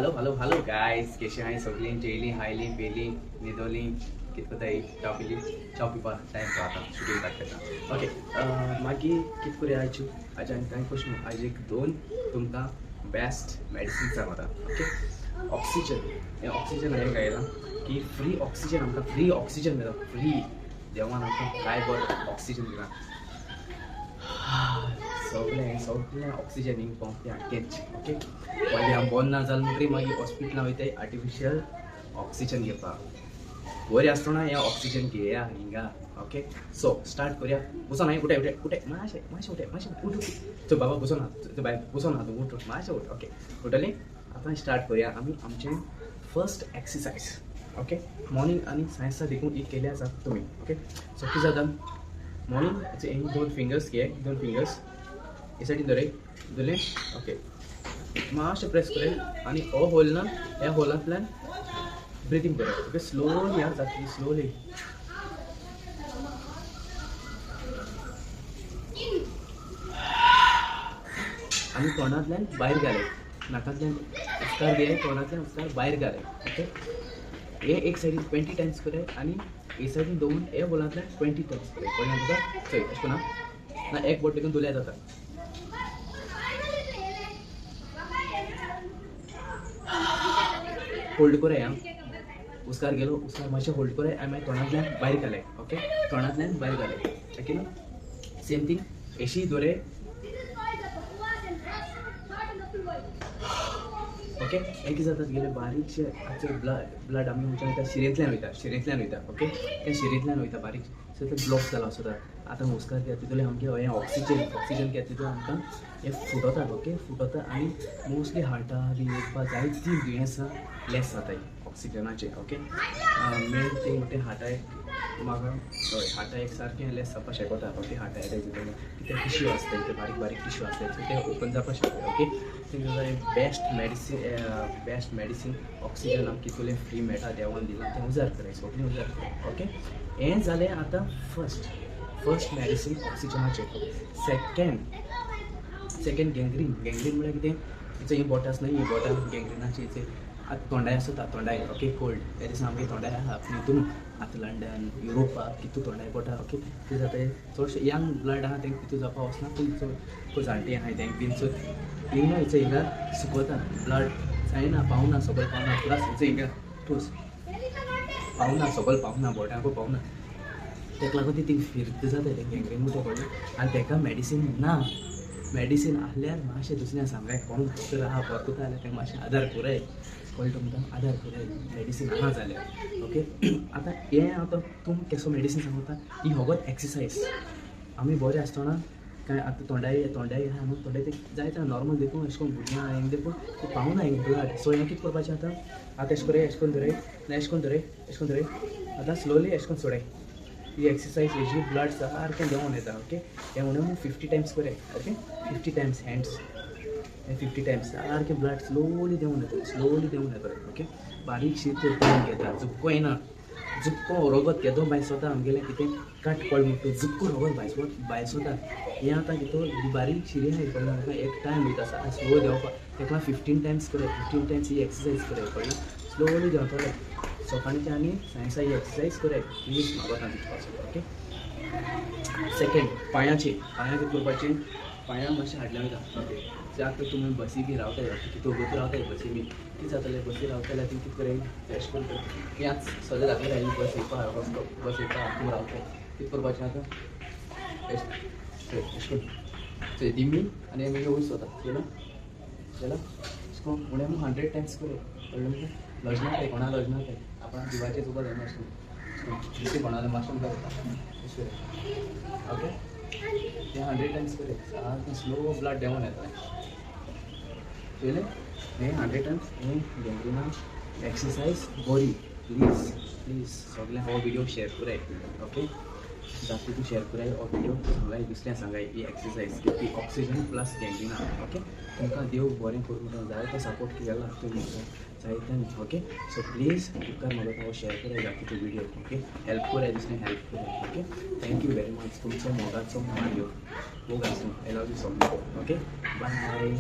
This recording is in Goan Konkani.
हॅलो हॅलो हॅलो गायज, कशें आहाय सगळीं? जेयलीं, खायलीं, पिलीं, न्हिदोलीं, कितें करताय? च्या पिली? च्या पिवपा टायम तो आतां शुटींग काडटा. ओके, मागीर कितें करुया आयज? आयज आनी कांय क्वेश्चन, आयज एक दोन तुमकां बेस्ट मेडिसीन सांगता. ओके, ऑक्सिजन, हें ऑक्सिजन हांवें गायलां की फ्री ऑक्सिजन, आमकां फ्री ऑक्सिजन मेळटा, फ्री देवान आमकां काय बरें ऑक्सिजन दिलां. सगळें सगळें ऑक्सिजन हिंग पंप तेंच. ओके, मागीर आमी बरें ना जालें म्हणटकीर मागीर हॉस्पिटलां वयताय आर्टिफिशियल ऑक्सिजन घेवपाक. बरें आसतना हें ऑक्सिजन घेया हिंगा. ओके, सो स्टार्ट करुया. बसोन हांवें उठय उठय उठय, मातशें मातशें उठय, मातशें उठ उठ. चल बाबा बसोन आहा, बाय बसोन आहा तूं, उठ उठ मातशें उठ. ओके, उठली. आतां स्टार्ट करुया आमी आमचें फर्स्ट एक्सरसायज. ओके, मॉर्निंग आनी सांजचा देखून ही केली आसा तुमी. ओके, सो कितें जाता मॉर्निंग हे दोन फिंगर्स घे, दोन फिंगर्स हे सायडीन धरय, धरले. ओके, मातशें प्रेस करय आनी हो होल ना, ह्या होलांतल्यान ब्रिथींग करय. ओके, स्लोली आं, जातली स्लोली. आनी तोंडांतल्यान भायर घालय, नाकांतल्यान उस्कार घे, तोंडांतल्यान उस्कार भायर घालय. ओके, हे एक सायडीन 20 टायम्स करय आनी हे सायडीन दवरून हे होलांतल्यान 20 टायम्स करय. कळ्ळें तुका? चोय अशें करून ना, एक बोट देखून धुल्यार जाता. होल्ड करय आं, उस्कार गेलो, उस्कार मातशें होल्ड करय आनी मागीर तोंडांतल्यान भायर घालय. ओके, तोंडांतल्यान भायर घालय. ओके न्हू, सेम थींग एशी दवरय. ओके, हें कितें जाता तुगेलें बारीकशें आमचें ब्लड आमी म्हणचे वयता शिरेंतल्यान वयता, शिरेंतल्यान वयता. ओके, त्या शिरेंतल्यान वयता बारीक, सो तें ब्लॉक जाला आसता. आतां उस्कार घेता तितूंतल्यान आमगे हें ऑक्सिजन, ऑक्सिजन घेता तितून आमकां हें फुटता. ओके, फुटता आनी मोस्टली हार्टा बी येवपा जायतीं दुयेंसां लेस जाताय ऑक्सिजनाचेर. ओके, मेन थींग म्हणटा हार्टा एक म्हाका हय, हार्टा एक सारकें लेस जावपाक शकता. ओके, हार्टा एटॅक जाता कित्याक टिश्यू आसता, ते बारीक बारीक टिश्यू आसता, सो ते ओपन जावपाक शकता. ओके, तेंकां best medicine, best medicine oxygen आमकां कितलें फ्री मेळटा देवान दिलां तें उजार कराय, सगळें उजार कराय. ओके, हें जालें आतां फर्स्ट मेडिसीन ऑक्सिजनाचें. Second gangrene. गँग्रीन म्हळ्यार कितें? ही बोटां आसना, ही बोटां गँग्रिनाची आतां तोंडाय आसता, तोंडाय. ओके, कोल्ड त्या दिसा आमगे तोंडाय आहा हितून आतां लंडन युरोपाक कितू तोंडाय बोटां. ओके, कितें जाता चडशे यंग ब्लड आहा तेंकां तितू जावपा वचना, पूण चड जाणटे आहाय तेंकां बीन सो हिंगा हिचो हिंगा सुकता ब्लड जायना, पावना सगळें पावना, प्लस हिचो हिंगा ठोस पावना, सगळें पावना, बोटांकू पावना. तेका लागून ती थिंग फिरत जाता, तें गँग्रीन म्हणटा पळय. आनी तेका मेडिसीन ना, मेडिसीन आहल्यार मातशें दुसऱ्या सांगाय कोण डॉक्टर आहा वरकता जाल्यार तेंकां मातशें आदार पुराय, कळटा तुमकां, आदार पुराय मेडिसीन आहा जाल्यार. ओके, आतां हें आतां तूं केसो मेडिसीन सांगता, ही होगत एक्सरसायज. आमी बरें आसतना कांय आतां तोंडाय तोंडाय आहा न्हू, तोंडाय तें जायता नॉर्मल देखून अशें करून भुरग्यां हें देखून तें पावना हिंग ब्लड. सो हें कितें करपाचें आतां? आतां अशें करय, अशें करून धरय, ना अशें करून धरय, अशें करून धरय, आतां स्लोली अशें करून सोडय. ही एक्सरसायज हेजी ब्लड सारकें देंवोन येता. ओके, हें म्हणून 50 टायम्स करय. ओके, 50 टायम्स हँड्स, हें 50 टायम्स सारकें ब्लड स्लोली देंवोन येता, स्लोली देंवोन येता. ओके, बारीकशी तर पेन घेता, जुक्को येना, जुक्को रगत केदो भायर सरता आमगेलें कितें कट पड म्हणटा जुक्को रगत भायर सरता. हें आतां कितें बारीक शिरी आहाय कळ्ळें आमकां, एक टायम वयता स्लो देंवपाक, तेका 15 टायम्स करय, 15 टायम्स ही एक्सरसायज करय, कळ्ळें? स्लोली देंवतलें सकाळचें आनी सांजचा ही एक्सरसायज करय, प्लीज म्हाका तुमचे. ओके, सेकेंड पांयाची, पांयां कितें करपाचें? पांयां मातशें हाडलें वयता. ओके, आतां तुमी बसी बी रावताय, कितें वगत रावताय बसी बी, कितें जातलें बसी रावता जाल्यार तुमी कितें करय, अशें करून हें आतां सगळें लागलें आनी बस येवपा, रस्तो बस येवपा तूं रावताय, कितें करपाचें आतां? अशें करून चोय दिमी आनी मागीर वयर वता, चोयलां चोयलां अशें करून उणें 100 टायम्स करय, कळ्ळें तुमकां? लजनाकाय, कोणा लजनाकाय, आपण जिवाचेर तुका जायना आसलें दुसरें कोणालें मातशें मुखार वता अशें करय. ओके, तें 100 टायम्स करय, सारकें स्लो ब्लड देंवोन येता. चोयलें हें 100 टायम्स हें गँग्रिना एक्सरसायज बरी. प्लीज प्लीज सगळ्यांक हो व्हिडियो शेअर कराय. ओके, जाता तितू शेअर कराय हो व्हिडियो, सांगाय दुसऱ्या सांगाय ही एक्सरसायज की ऑक्सिजन प्लस गँग्रिना. ओके, तुमकां देव बरें करूं, जाय तो सपोर्ट केला तुमी जायत्यान. ओके, सो प्लीज उपकार म्हाका हो शेअर कराय जाता तितू व्हिडियो. ओके, हेल्प कराय, दुसऱ्यांक हेल्प कराय. Okay, thank you very much. तुमचो मोगाचो मारियो, मोग आसूं. I love you so much. Okay, bye.